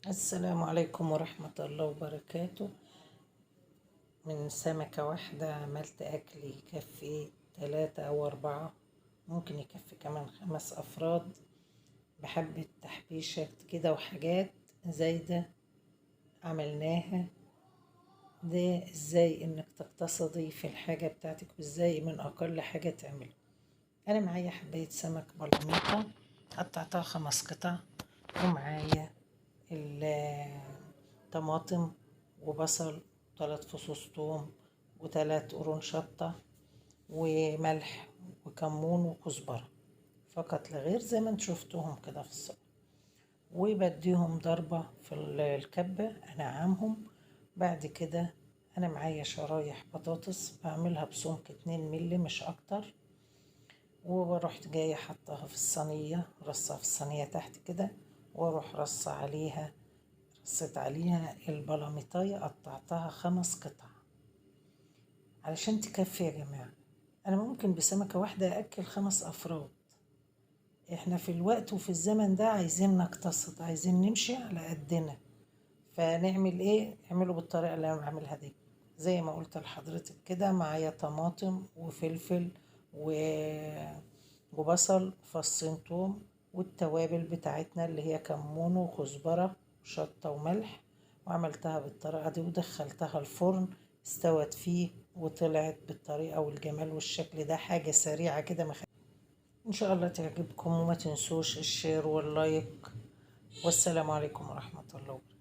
السلام عليكم ورحمة الله وبركاته. من سمكة واحدة عملت أكل يكفي 3 أو 4، ممكن يكفي كمان 5 أفراد، بحبة تحبيشة كده وحاجات زايدة عملناها. ده ازاي انك تقتصدي في الحاجة بتاعتك، وازاي من اقل حاجة تعملها. انا معايا حباية سمك بلاميطة قطعتها 5 قطع، ومعايا الطماطم وبصل 3 فصوص توم و3 قرون شطة وملح وكمون وكزبرة فقط لا غير، زي ما انتوا شفتوهم كده في الصور. وبديهم ضربة في الكبة انعمهم. بعد كده انا معايا شرايح بطاطس بعملها بسمك 2 مللي مش اكتر، وبروح جاية حطها في الصينية، رصها في الصينية تحت كده، واروح رص عليها، رصيت عليها البلاميطاية قطعتها 5 قطع علشان تكفي يا جماعة. انا ممكن بسمكة واحدة اكل 5 افراد. احنا في الوقت وفي الزمن ده عايزين نقتصد، عايزين نمشي على قدنا، فنعمل ايه؟ اعملوا بالطريقة اللي انا بعملها دي. زي ما قلت لحضرتك كده، معايا طماطم وفلفل وبصل فصين توم، والتوابل بتاعتنا اللي هي كمون وكزبرة وشطة وملح، وعملتها بالطريقة دي ودخلتها الفرن، استوت فيه وطلعت بالطريقة والجمال والشكل ده. حاجة سريعة كده، إن شاء الله تعجبكم، وما تنسوش ال share وال like. والسلام عليكم ورحمة الله وبركاته.